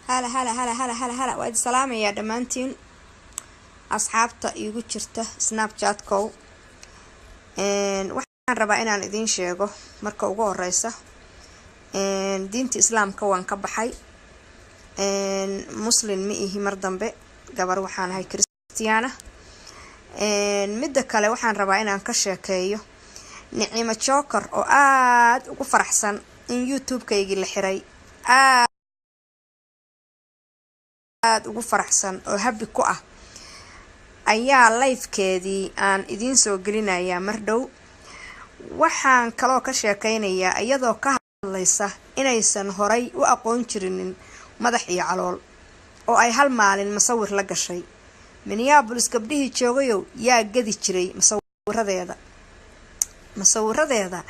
Hala hala hala hala hala hala, waa idin salaamayaa dhammaantiin asxaabta iigu jirta Snapchat-kow. Waxaan rabaa inaan idiin sheego marka ugu horeysa, diinta Islaamka waan ka baxay, Muslim ma ihi mar dambe, gabar waxaan ahay Christian-a. Midda kale, waxaan rabaa inaan ka sheekeeyo Nicimo Joker oo aada ugu faraxsan in YouTube-kaygii la xiray, aada ugu faraxsan oo happy ku ah ayaa live-keedii aan idiin soo gelinayaa mar dhow. Waxaan kaloo ka sheekeynayaa iyadoo ka hadlaysa inaysan horay u aqoon jirinin madax iyo calool oo ay hal maalin masawir la gashay. Minneapolis gabdhihii joogayow, yaa gadi jiray masawiradeeda? Masawiradeeda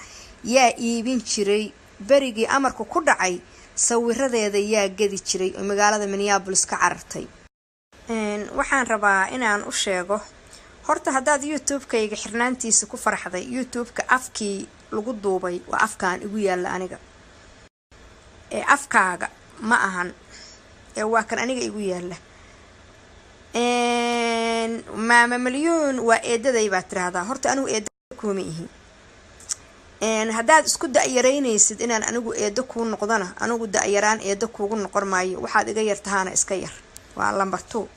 yaa iibin jiray berigii amarku ku dhacay? Sawiradeeda yaa gadi jiray oo magaalada Minneapolis ka carartay? Waxaan rabaa inaan u sheego horta, haddaad YouTube-kayga xirnaantiisa ku faraxday, YouTube-ka afkii lagu duubay waa afkaan igu yaalla aniga ee afkaaga ma ahan ee waa kan aniga igu yaalla. Maama Malyuun waa eedaday baad tiraahdaa. Horta anigu eeda kuuma ihi. Haddaad isku da-yaraynaysid inaan anigu eedo kuu noqdona, anigu da-yaraan eedo kuugu noqon maayo. Waxaad iga yar tahaana iska yar, waa number two.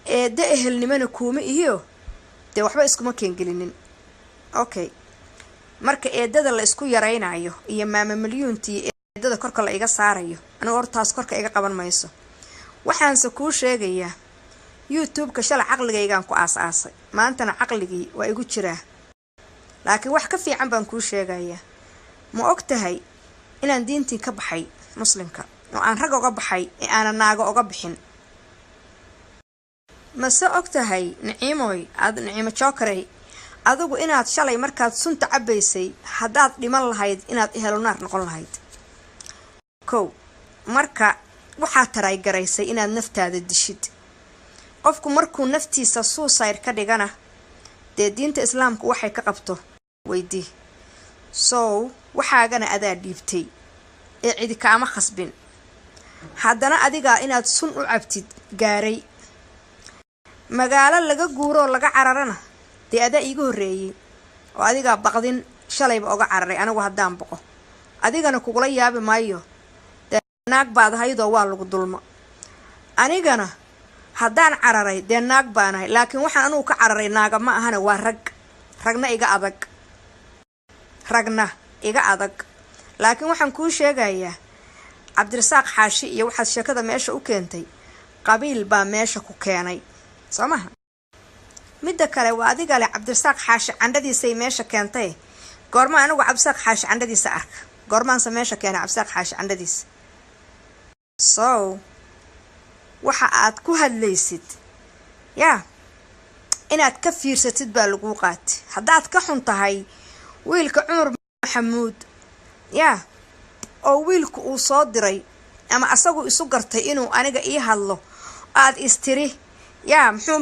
Eedo ehelnimona kuuma ihiyo, dee waxba iskuma keengelinin. Okay, marka eedada la isku yaraynayo iyo maama Malyuuntii eedada korka la iga saarayo, anigu hortaas korka iga qaban mayso. Waxaanse kuu sheegayaa, YouTube-ka shalay caqligaygaan ku aas-aasay, maantana caqligii waa igu jiraa, laakiin wax ka fiican baan kuu sheegayaa. Ma og tahay inaan diintii ka baxay Muslimka oo aan rag oga baxay ee aanan naago oga bixin? Mase og tahay, Niciimoy, aad Niciimo Jokarey, adigu inaad shalay markaad sunta cabbaysay haddaad dhiman lahayd inaad ehelunaar noqon lahayd? Kow, marka waxaad taraygaraysay inaad naftaada dishid. Qofku markuu naftiisa suicide ka dhigana, dee diinta Islaamku waxay ka qabto weydii. Sow waxaagana adaa dhiibtay ee cidi kaama khasbin. Haddana adigaa inaad sun u cabtid gaaray, magaalo laga guuroo laga cararana, dee adaa iiga horreeyey oo adigaa baqdin shalayba oga cararay. Anigu haddaan boqo adigana kugula yaabi maayo, dee naag baad ahaydoo waa lagu dulmo. Anigana haddaan cararay, dee naag baanahay, laakiin waxaan anugu ka cararay naaga ma ahana, waa rag. Ragna iga adag, ragna iga adag. Laakiin waxaan kuu sheegayaa, Cabdirasaaq Xaashi iyo waxaad sheekada meesha u keentay, qabiil baa meesha ku keenay, soo maha? Midda kale, waa adiga leh Cabdirasaaq Xaashi candhadiisay meesha keentay. Goorma anigu Cabdirasaaq Xaashi candhadiisa arka? Goormaanse meesha keenay Cabdirasaaq Xaashi candhadiisa? So waxa aad ku hadlaysid yaa inaad ka fiirsatid baa laguu qaatay. Haddaad ka xun tahay wiilka Cumar Maxamuud yaa oo wiilku uu soo diray ama asagu isu gartay inuu aniga ii hadlo, aad istiri yaa muxuu